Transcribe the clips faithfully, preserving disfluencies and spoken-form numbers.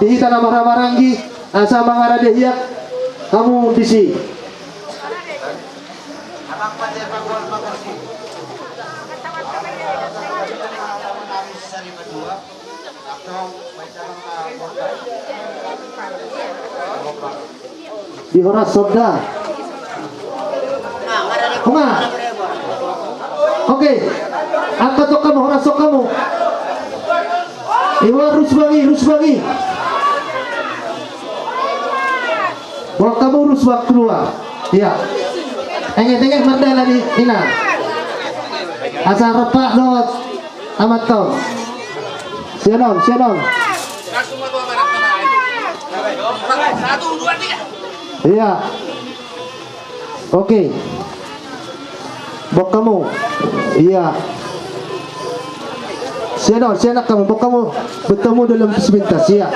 Hita na marhahamaranggi asa mangarade hian hamu disi. Di horas sonda. Oke. Angkat tong hamu, horas tong hamu. Iwa, rusbangi, rusbangi. Boan hamu rusbang keluar. Iya. Enget-enget mardalan i, ina. Asa rap dohot amanta on. Sian on, sian on. Iya. Oke. Boan hamu. Iya. Sian on, sian on hamu, boan hamu. Bertemu dalam sebentar, siap.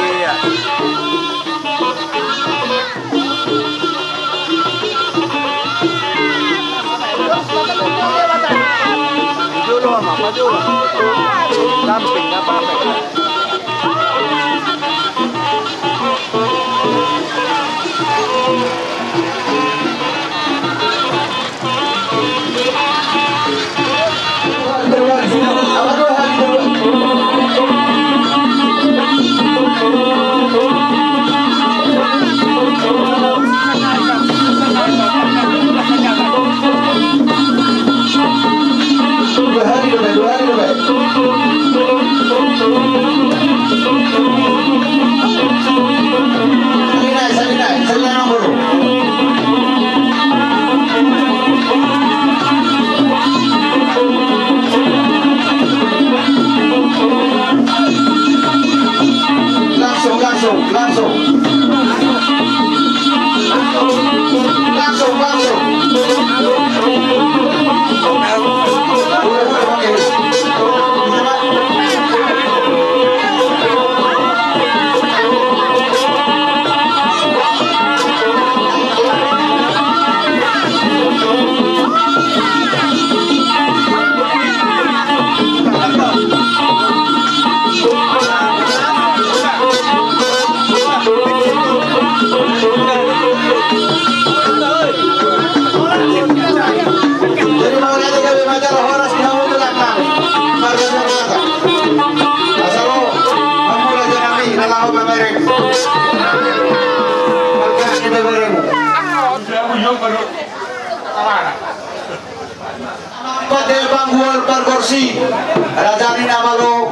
Iya. Dulu, Mama, dulu. Samping, nggak apa-apa. Langsung, langsung, langsung. Langsung, langsung. Pande panggual pargonsi, raja ni na malo,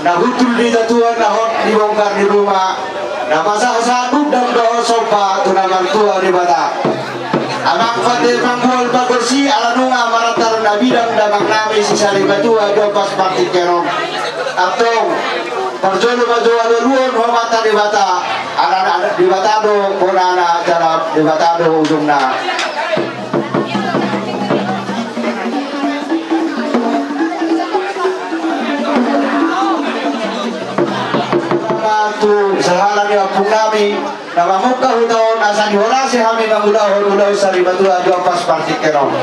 na hundul di tatua, na hot di bongkar ni ruma, na pasahat-sahat gundang dohot somba tu na martua Debata. Amang pande panggual pargonsi, ala nunga marantar na bidang damang nami si Sarimatua di ompas partingkian on. Antong, parjolo ma jo alualuhon ho ma tu Debata, ala Debata do bonana jala Debata do ujungna. Tu sahala ni ompung nami na mamungka huta on, asa dihorasi hami mangulahon ulaon Sarimatua di ompas partingkian on.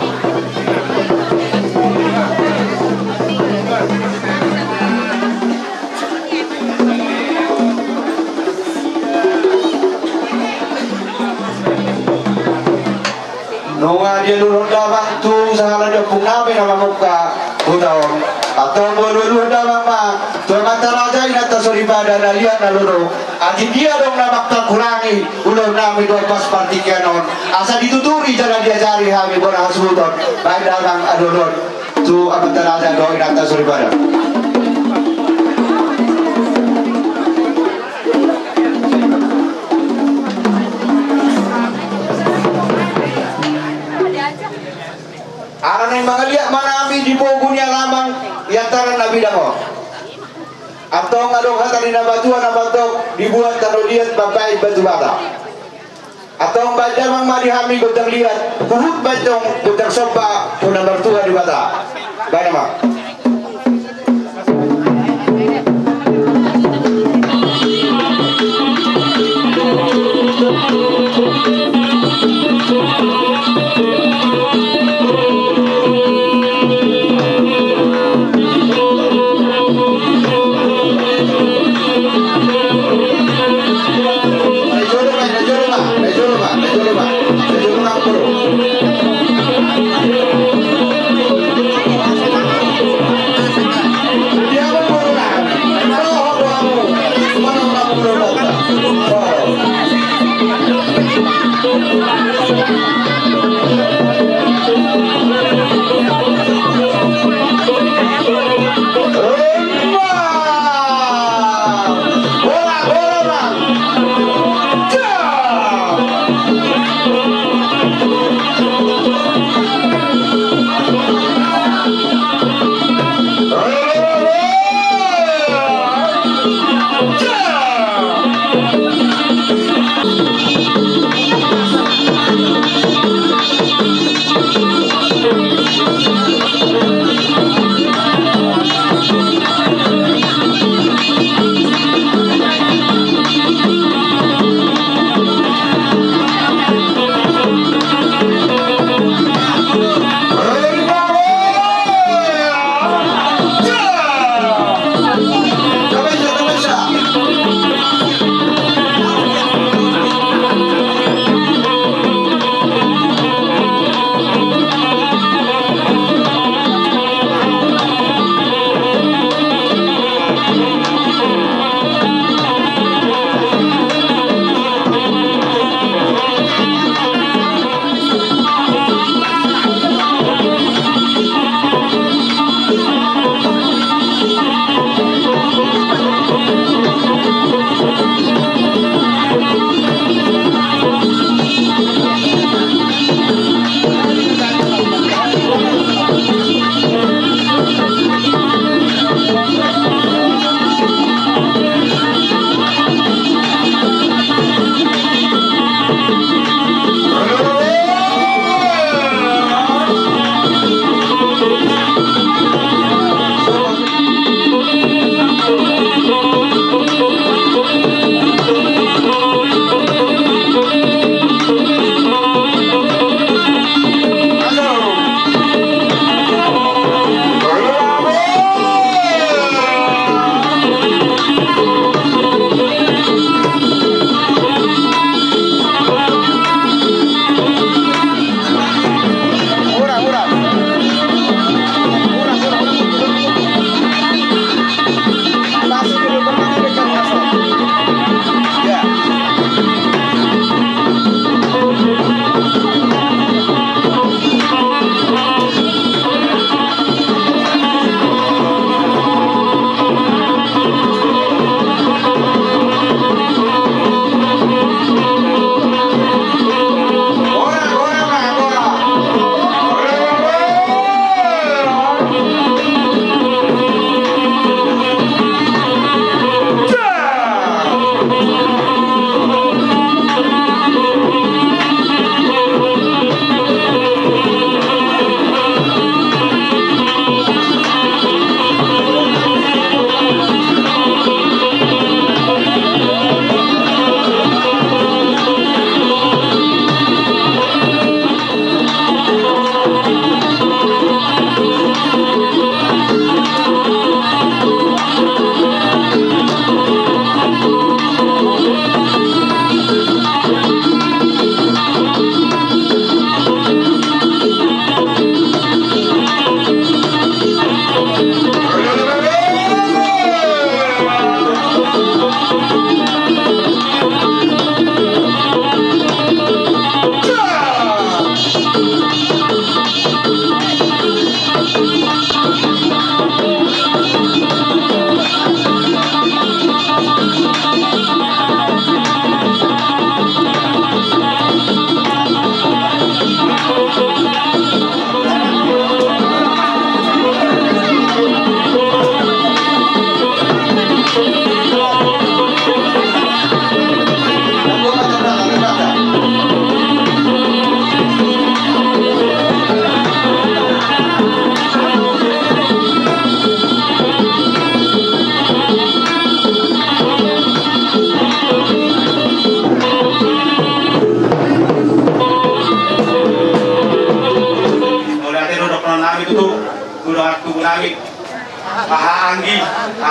Nunga dialuhon damang tu sahala ni ompung nami na mamungka huta on. Antong alualuhon damang ma tu amanta raja, inanta soripada na liat na lolo. Atik dia adong na mangkurangi ulaon nami di ompas partingkian on, asa dituturi jala diajari hami bona hasuhuton. Baen damang alualuhon tu amanta raja dohot inanta soripada. Ala naeng mangaliat ma nami di pogu ni alaman di antaran na bidang on. Antong adong hata ni na matua na mandok, dibuat tano liat mambaen batu bata. Antong baen damang ma di hami gondang liat, huhut baen tong gondang somba tu na martua Debata. Baen ma.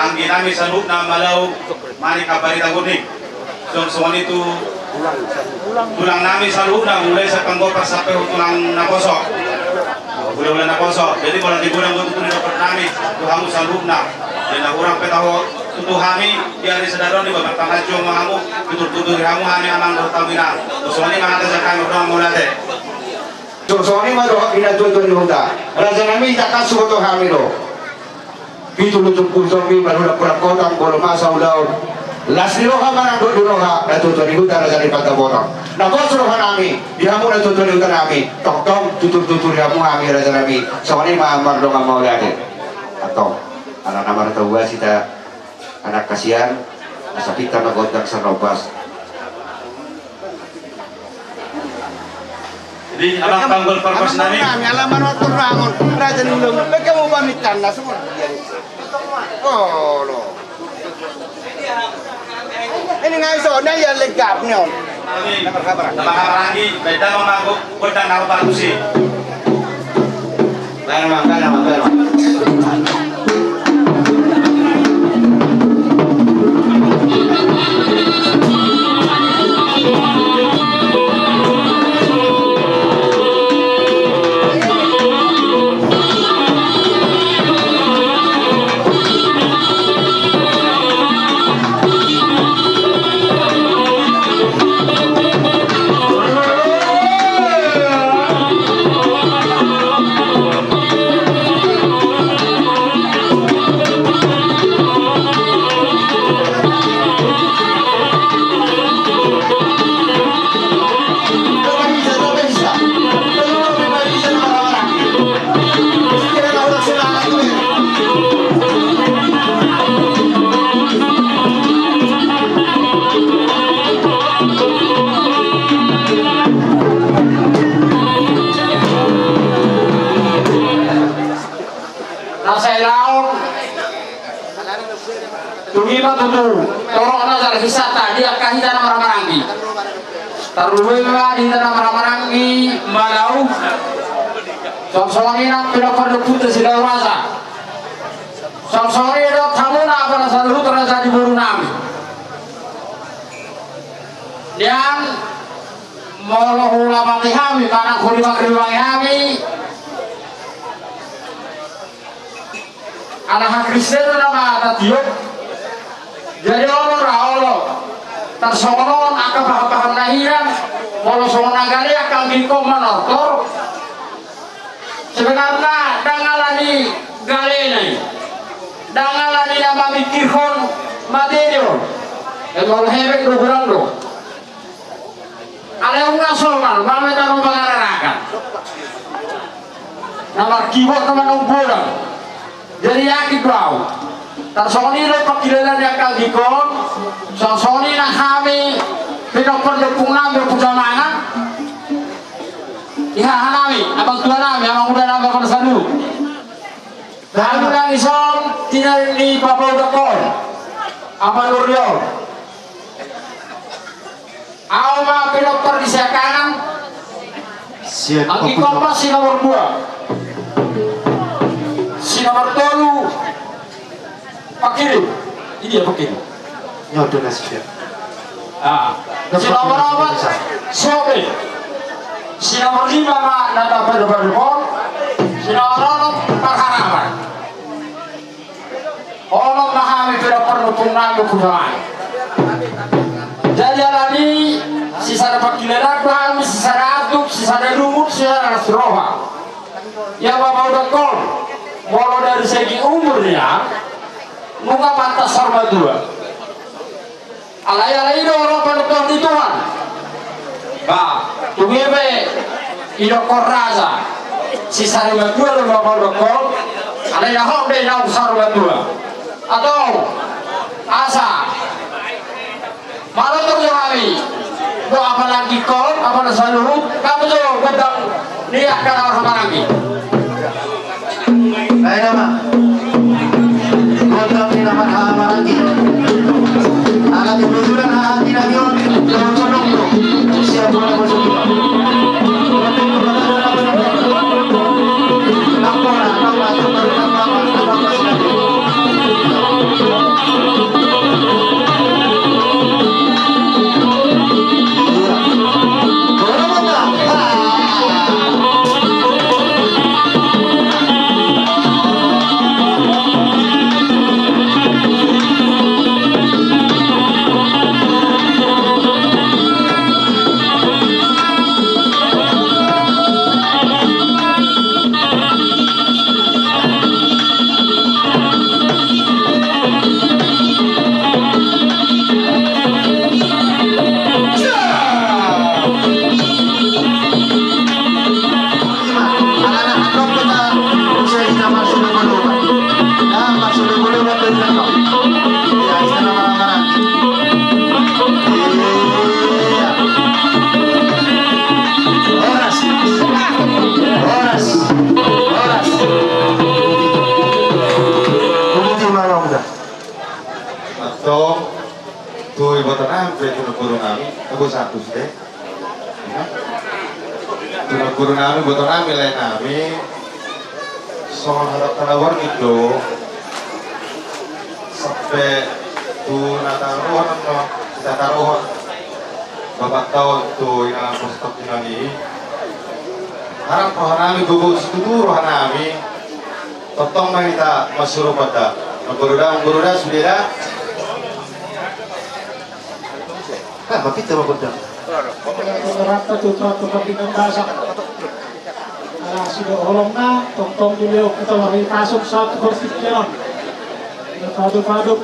Anggi nami saluhutna Malau, Manik, Ambarita, Gurning. Songon i tu tulang nami saluhutna, mulai sian Panggompar sampe tu tulang naposo. Hula-hula naposo. Jadi molo di godang do tutu ni dokter nami tu hamu saluhutna. Jadi na hurang pe taho tutu hami, di ari sadari on di babar pangajo ma hamu, tutur-tuturi hamu hami amang dohot hamu inang. Songon i ma hata sian hami, mardongan mauliate. Songon i ma dohot ni natua-tua ni huta. Raja nami, tangkas huboto hami do. Pitu lutung pulu tonggor, manulak-ulak kota, molo masa ulaon. Las ni roha manang dok ni roha, natua-tua ni huta, raja ni pandapotan. Na pos roha nami di hamu natua-tua ni huta nami. Tongtong tutur-tuturi hamu hami, raja nami. Songon i ma mardongan mauliate. Antong, ala na martauas hita, anak kasian, asa pinta na gondang sarbas. Jadi, abang tanggol parpos nami. Nami ala manuatur bangun, raja ni ulaon, bagaimana pamitanna semua. Oh, lo. Ini ngai so, na ia lengkap ni on. Nami, na marhahamaranggi, baen damang ma gondang na parusi. Na sai laon. Dung i ma tutu torop na jala hisanta di angka hita na marhahamaranggi. Tarlumobi ma di hita na marhahamaranggi Malau. Songon i nang pinompar ni ompunta Silau Raja. Songon i dohot hamuna apala saluhut raja ni boru nami. Nian molo hulamati hami manang hurimang-rimangi hami, ala hakristenon nama tatiop. Jadi olo ra olo. Tarsongon on angka paham-paham na hian, molo songon na gale angka anggingkon manortor. Sebenarna ndang ala ni galena i, ndang ala ni na mamikirhon materi on. Emang hebek do, godang do. Alai unang somal, mame tano mangararakan. Na markibot nama na umbolang. Jadi yakin do au. Tarsongon i do pangkilalaan ni angka anggingkon, songon i nang hami pinompar ni ompung nami Ompu Jamangan. Di haha nami, amang tua nami, amang uda nami, amang salu. Hami nang ison, tina ni papaudakon. Amang Nurion. Au ma pinompar di siakanan. Sian anggingkon ma si nomor dua. Si nomor tolu. Pakirim. Ini ya pakirim. Nyodo na sian. Ah. Si nomor opat. Sobe. Si nomor lima ma na tapadopadopon. Si nomor onom parharapan. Onom ma hami pinompar ni ompung nami Ompu Jamangan. Jadi alani sisada pangkilalaan do hami, sisada atuk, sisada lungun, sisada las roha. Ia papaudakon, molo dari segi umur ia nunga pantas saur matua. Alai, alai do ro panonton ni Tuhan. Ba, tung i pe idokkon raja. Sisada matua do papaudakon. Alai na hot be naung saur matua. Atau asa manortor jo hami. Do apala anggingkon, apala saluhut, hamu jo gondang ni angka na marhahamaranggi. Baen damang. Gondang ni na marhahamaranggi. Ala tu lujuran hahanggi nami on, jolo tondong do. Siap bola masuk. Gondang ni na marhahamaranggi. Nampuna, nampuna, nampuna, nampuna, nampuna. Tong, tu iboto nami pe tu namboru nami, eh, bos satu sude. Tu namboru nami, iboto nami, lae nami. Songon harap tanabar gitu. Sampe tu na taruhon, no, kita taruhon. Bapak tahu tu ina postok ina ni. Harap roha nami, gogo situtu roha nami. Tongtong ma hita masurup pada. Namboru da, namboru da, sude da. Ah, mapinta ma gondang. Rata tu, rata tu pardenggan basa. Ala sidok holongna, tongtong dilehon hita marhite pasuk sahat tu partingkian on. Padop-padop.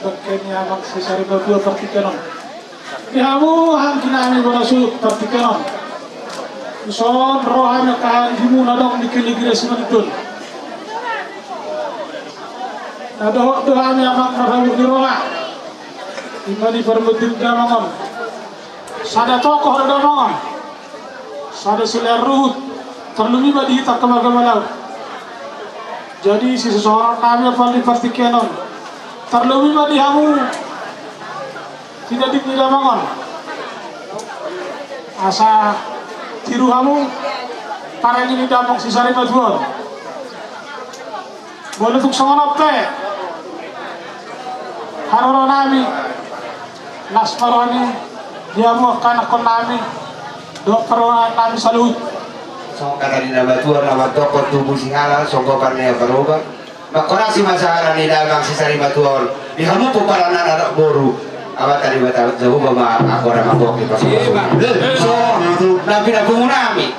Bangke ni Amang si Sarimatua partingkian on. Di hamu anggi nami bona suhut partingkian on. Tuson ro hami angka anggimu na adong di Kaligresi Manungkun. Na dohot do hami Amang marhabot ni roha. Ima di parmudin damang on. Sada tokoh do damang on. Sada silean ruhut. Tarlumobi ma di hita angka marga Malau. Jadi sisosohonon nami apala di partingkian on. Tarlumobi ma di hamu. Tidak di damang on. Asa tiru hamu. Parani ni damang si Sarimatua on. Molo tung songon on pe. Haroro nami. Las parani. Di hamu angka anakkon nami. Dohot parani nami saluhut. Songon hata ni natuatua na mandok, tubu sihala, songon gopan ni Amang Baroba. Mangkorasi ma sahala ni damang si Sarimatua on. Di hamu pomparan na anak boru. Amanta Debata Jahowa ma anggo na manggohi. Eh, so, na pinapungu nami.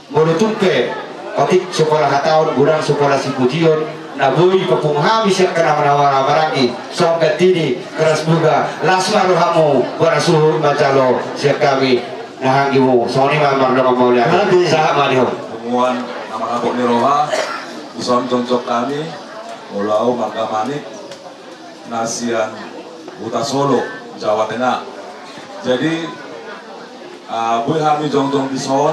Molo tung pe, otik so pola hataon, godang so pola sipujion, na boi papungu hami sian angka na marhahamaranggi, songon ganti ni keras buga, las ma rohamu, bona suhut manjalo sian hami, na anggimu, songon i ma mardongan mauliate. Sahat ma di ho. Punguan na marhabot ni roha, dison jongjong hami, molo au marga Manik, na sian Huta Solo, Jawa Tengah. Jadi, ah, boi hami jongjong dison,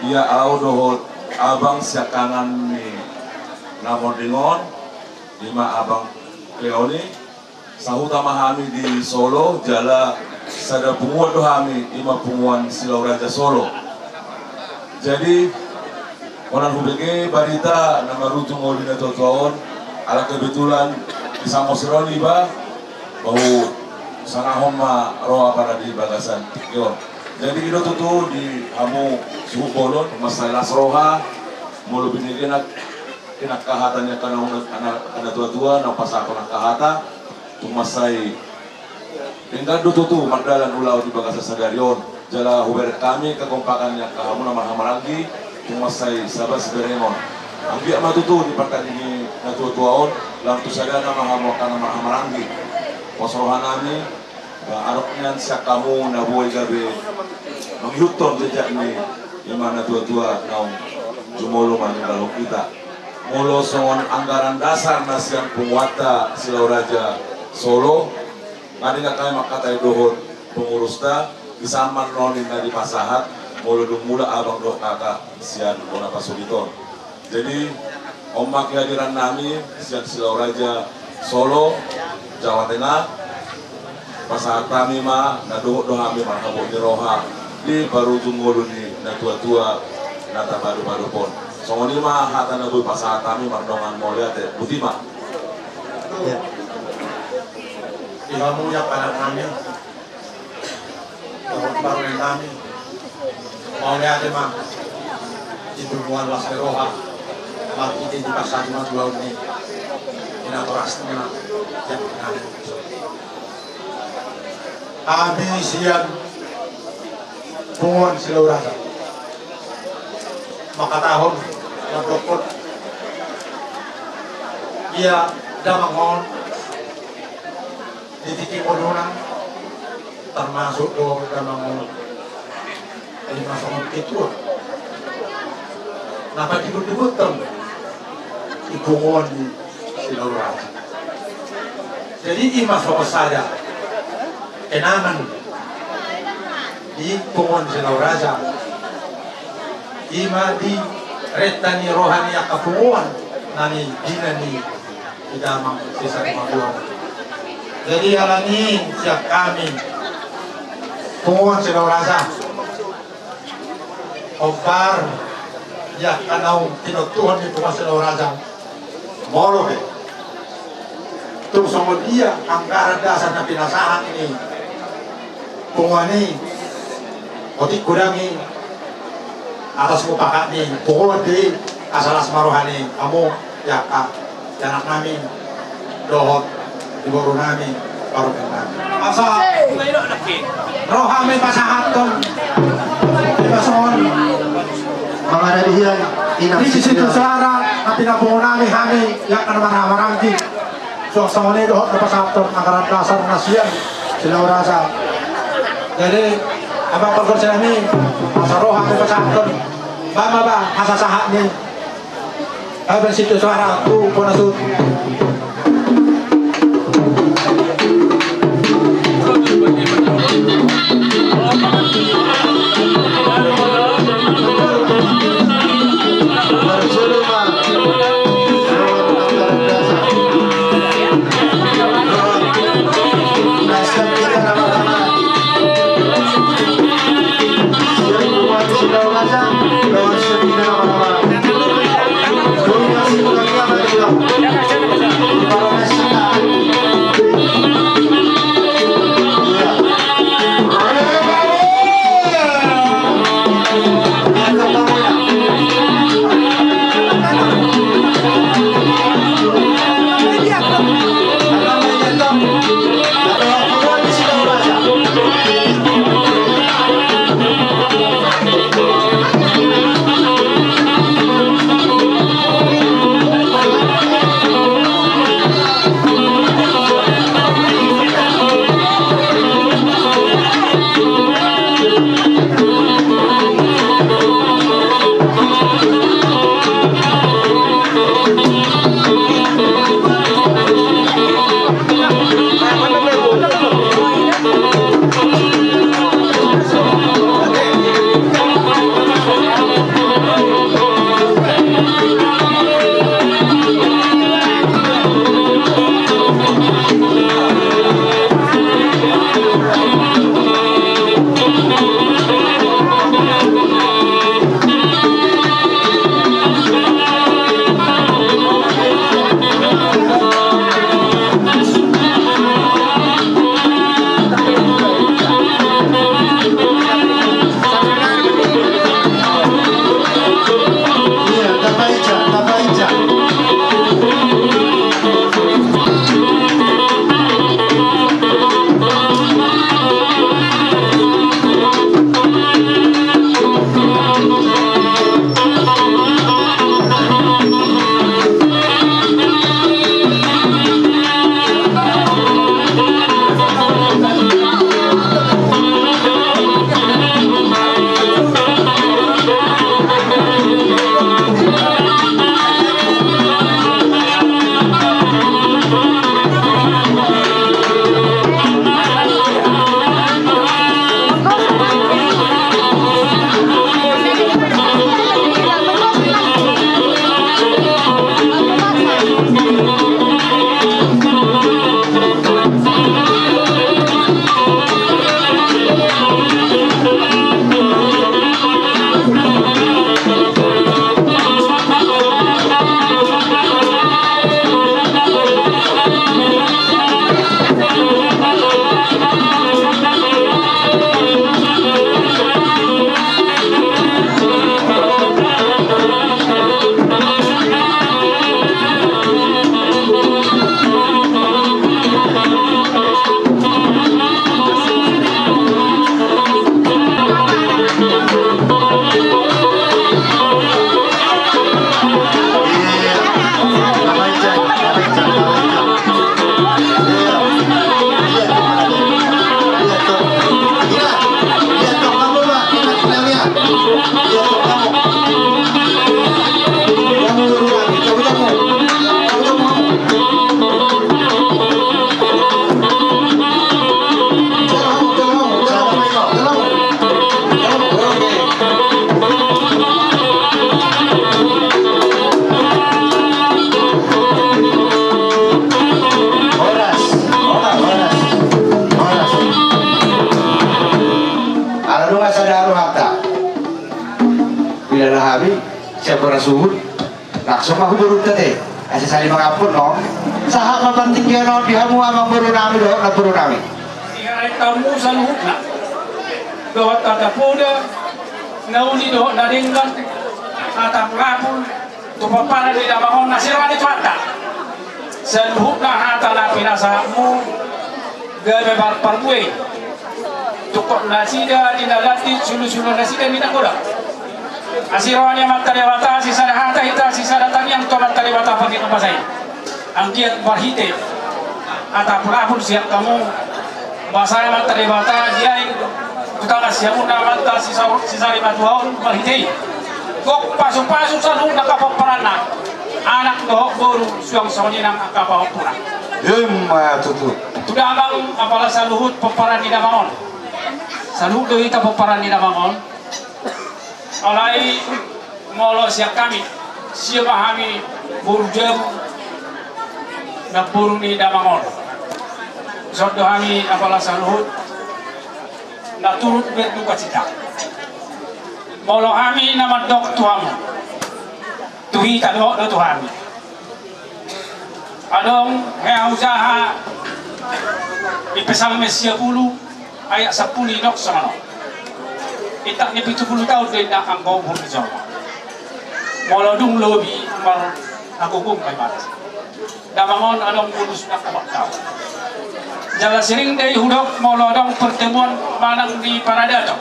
ia au dohot abang siangkangan ni na monding on, ima abang Kleoni, sahuta ma hami di Solo, jala sada punguan do hami, ima punguan Silau Raja Solo. Jadi, holan hubege barita na marujung ngolu ni natuatua on, ala kebetulan di Samosir on iba, boi sangahon ma ro apala di bagasan tingki on. Jadi i do tutu di hamu suhut bolon, mansai las roha, molo binege na, na angka hata ni angka na, angka natuatua, na pasahathon angka hata, tung mansai denggan do tutu mardalan ulaon di bagasan sadari on. Jala hubereng hami kekompakan ni angka hamu na marhahamaranggi, tung mansai saba siberengon. Anggiat ma tutu di partandingi natuatua on, lam tu sadana ma hamu angka na marhahamaranggi. Pos roha nami, ba adong nian sian hamu na boi gabe mangihuthon jejak ni ima natuatua naung jumolo maninggalhon hita. Molo songon anggaran dasar na sian punguanta Silau Raja Solo, nga denggan hami mangkatai dohot pengurusta, di saman noni na dipasahat, molo dung mulak abang dohot kakak sian bona pasogit on. Jadi, on ma kehadiran nami sian Silau Raja Solo, Jawa Tengah, pasahat hami ma na dohot do hami marhabot ni roha di parujung ngolu ni natuatua na tapadopadop on. Songon i ma hata na boi pasahat hami mardongan mauliate. Botima. Di hamu angka anak nami, dohot parumaen nami, mauliate ma di punguan las ni roha, marhite di pasahat ni ulaon ni, di na boras ni na, di angka nami. Hami sian punguan Silau Raja mangkatahon, mandokkon, ia damang on di tingki ngoluna, termasuk do damang on, ima songon ketua na pajuhut-juhuthon di punguan ni Silau Raja. Jadi ima songon sada kenangan di punguan Silau Raja, ima di renta ni roha ni angka punguan na nidina ni Damang Desa Rimabulong. Jadi alani sian hami punguan Silau Raja, hombar di angka naung tinontuhon ni punguan Silau Raja, molo pe tung songon dia anggaran dasar na pinasahat ni punguan i, otik godang i atas mupakatni punguan i, asa las ma roha ni hamu, angka ianakkami dohot iboru nami, parumaen nami. Asa ro hami pasahathon, ima songon mangaradi hian, inang di situ sara, na pinapungu nami hami, angka na marhahamaranggi. Suang songon i dohot na pasahathon anggaran dasar na sian Silau Raja. Jadi amang pargonsi nami, asa ro hami pasahathon, baen ma ba hasasahat ni, baen situ sara tu pona sut. Ora suhut, langsung ma tu borunta te. Asa saling mangampun, no? Sahat ma partingkian on di hamu amangboru nami dohot namboru nami. Di harajaon hamu saluhutna. Dohot hata poda, na uli dohot na denggan, hata pulapul, tu pomparan ni damang on na sirani tu hata. Saluhutna hata na pinasahatmu, gabe marparbue. Tungkot nasida di na landit, sulusulu nasida di na godang. Asi roha ni Amanta Debata, sisada hata hita, sisada tangiang tu Amanta Debata pangkit umpasa i. Anggiat marhite hata pulapul sian hamu, basa Amanta Debata diain tu tangan siamun na Amanta sisa-, sisari matua on marhite i. Gok pasupasu saluhutna angka pomparanna, anak dohot boru suang songon i nang angka pahompuna. Ima tutu. Tu damang apala saluhut pomparan ni damang on. Saluhut do hita pomparan ni damang on. Alai molo sian hami, sio ma hami boru jabu, namboru ni damang on. Dison do hami apala saluhut na turut berdukacita. Molo hami na mandok tu hamu, tu hita dohot do tu hami. Adong hea hujaha di Psalmen sia pulu ayat sampulu didok songon on. Intak ni pitu pulu taon do inna anggo uhur ni jolma. Molo dung lobi marhagogoon ma ibana. Damang on adong ulos na opat taon. Jala sering do i hudok molo adong pertemuan manang di paradaton.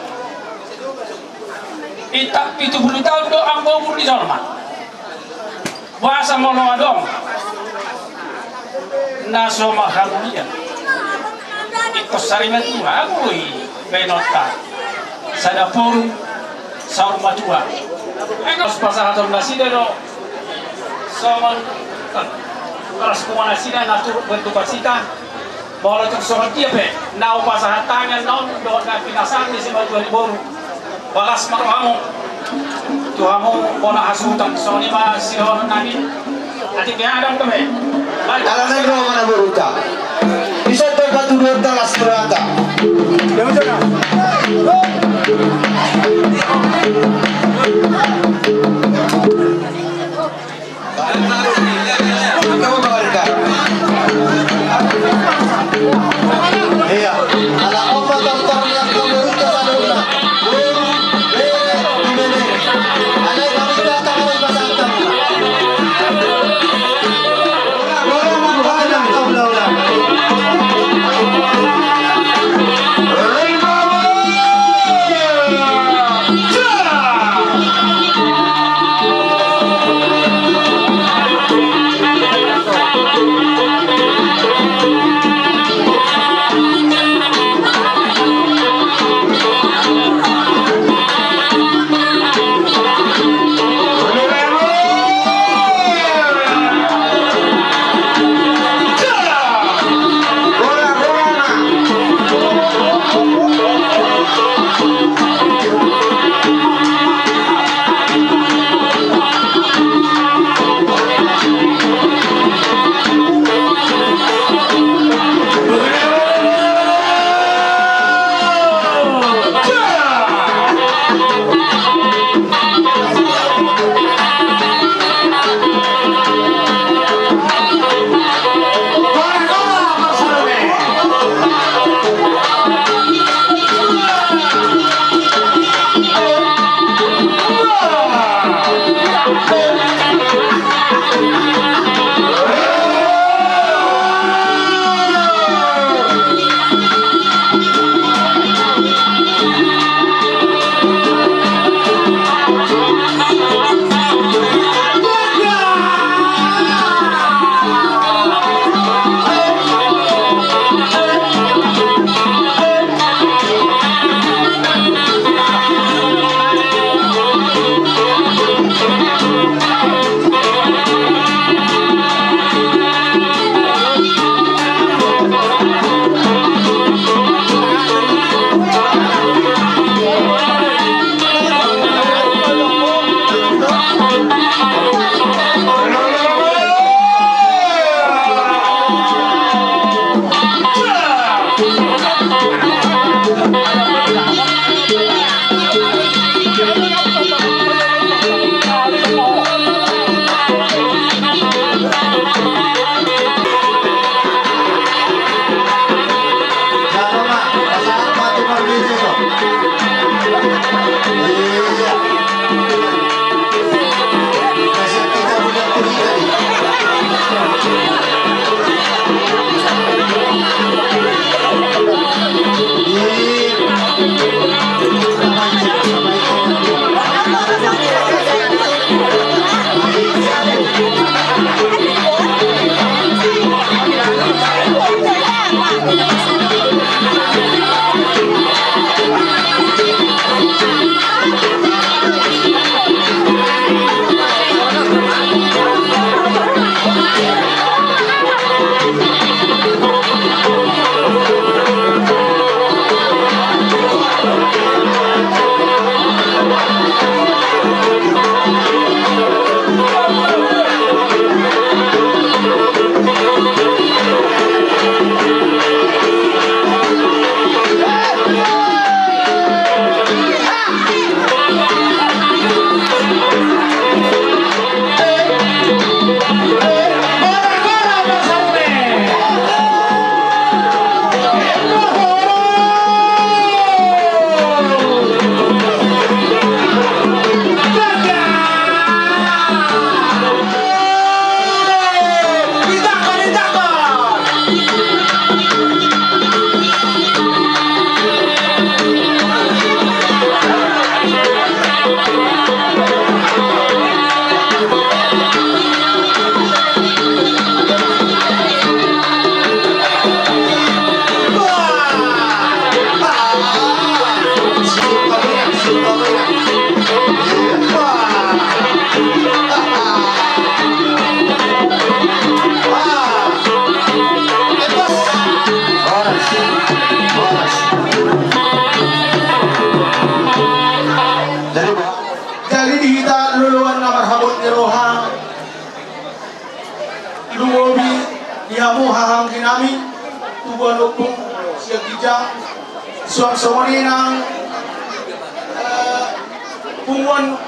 Intak pitu pulu taon do anggo uhur ni jolma. Boasa molo adong na so marhamulian, ingkon sari matua, boi baenonta sada forum saur matua. Eng, pasahaton nasida do songon, ras punguan nasida na turut berdukacita. Molo tung songon dia pe na hupasahat tangiang on dohot na pinasahat ni simatua ni boru, balas ma rohamu tu hamu bona hasuhuton. Songon i ma sidohonon nami. Atik be adong dope. Ala nai ro mana boruta. Bisa tempat tuduhan talas berata. Hamu hahaanggi nami, tubuan ompung sian ginjang, suang songon i nang, eh, punguan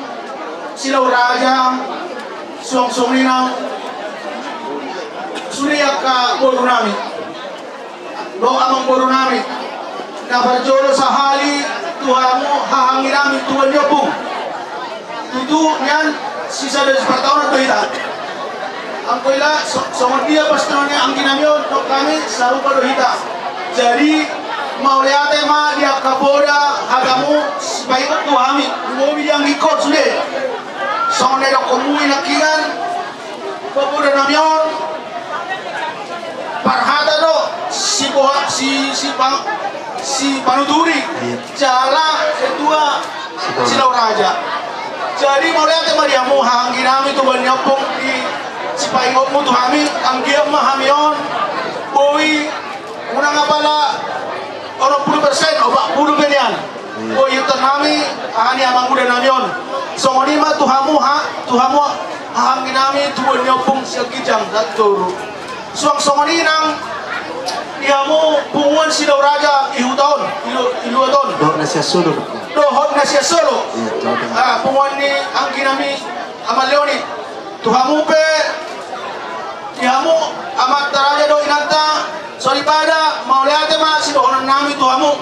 Silau Raja, suang songon i nang sude angka boru nami dohot amang boru nami. Na parjolo sahali tu hamu hahaanggi nami, tubuan ni ompung. Tutu nian sisada sipartaonan do hita. Anggo ila so-, songon dia pastaonan ni anggi nami on, dohot hami sarupa do hita. Jadi mauliate ma di angka poda hatamu sipaingot tu hami. Lumobi di anggingkon sude. Songon na nidokmu i nangkiningan, poda nami on parhata do siboha-, si, si pang-, sipanuturi. Iya. Jala ketua Silau Raja. Jadi mauliate ma di hamu hahaanggi nami, tubuan ni ompung, di sipaingotmu tu hami. Anggiat ma hami on boi unang apala onom pulu persen, opat pulu pe nian. Iya. Boi ihuthon nami aha ni amangboru nami on. Songon i ma tu hamu ha-, tu hamu hahaanggi nami, tubuan ni ompung sian ginjang, satoru. Suang songon i nang di hamu punguan Silau Raja i huta on, i lu-, i luat on. Dohot na sian Solo. Dohot na sian Solo. Iya, dohot na. Ah, punguan ni anggi nami Ama Leoni. Tu hamu pe, di hamu amanta raja dohot inanta soripada, mauliate ma sidohonon nami tu hamu.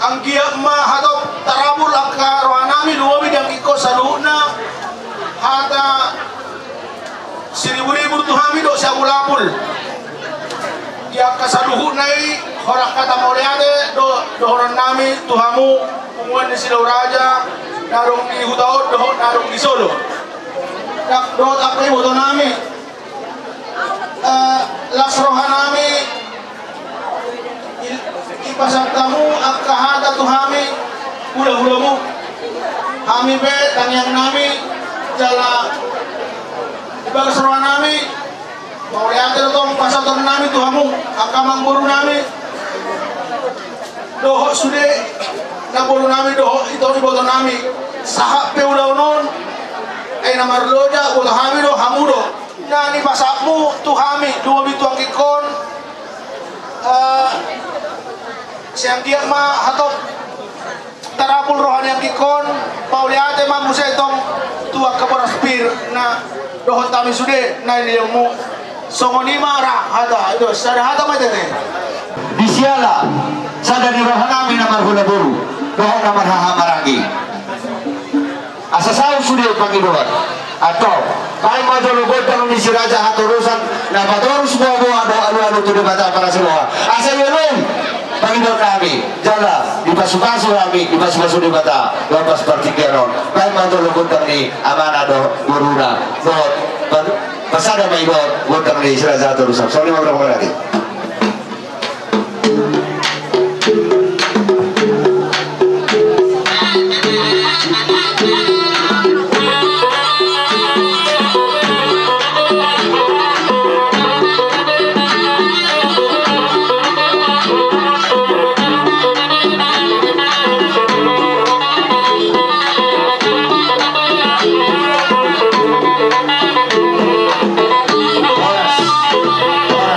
Anggiat ma hatop tarapul angka roha nami, lumobi di anggingkon saluhutna. Hata siribur-ribur tu hami dohot siapul-apul. Di angka saluhutna i, horas hata mauliate do dohonon nami tu hamu, punguan ni Silau Raja, na adong di huta on dohot na adong di Solo. Dohot angka iboto nami, eh, las roha nami, i-, ipasahat hamu angka hata tu hami, hula-hulamu. Hami pe tangiang nami, jala di bagas roha nami, mauliate do tong pasahaton nami tu hamu, angka amangboru nami. Dohot sude na boru nami, dohot ito iboto nami. Sahat pe ulaon on, ai na marloja, boto hami do, hamu do. Na nipasahatmu tu hami, lumobi tu anggingkon, eh, sai anggiat ma hatop tarapul roha ni anggingkon, mauliate ma muse tong tu angka boras pir na dohot hami sude na nilehonmu. Songon i ma ra hata, ito, sada hata ma tete. Di siala, sada ni roha nami na marhula boru, dohot na marhaha maranggi. Asa saut sude pangidoan. Antong, baen ma jolo gondang ni si Raja Hatorusan, na patorus boaboa dohot alualu tu Debata Parasiroha. Asa ialoi pangidoan nami, jala dipasupasu hami, dipasupasu Debata, lapas partingkian on. Baen ma jolo gondang ni amana dohot boruna, dohot pa-, pasada ma i dohot gondang ni si Raja Hatorusan. Songon i ma, mauliate. Horas. Horas. Horas. Horas. Horas. Horas.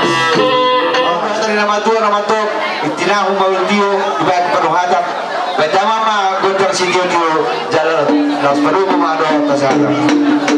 Intinahon ma on tio, dibaen panuhatan. Baen damang ma gondang sitiotio, jala laos padomu ma dohot pasahaton.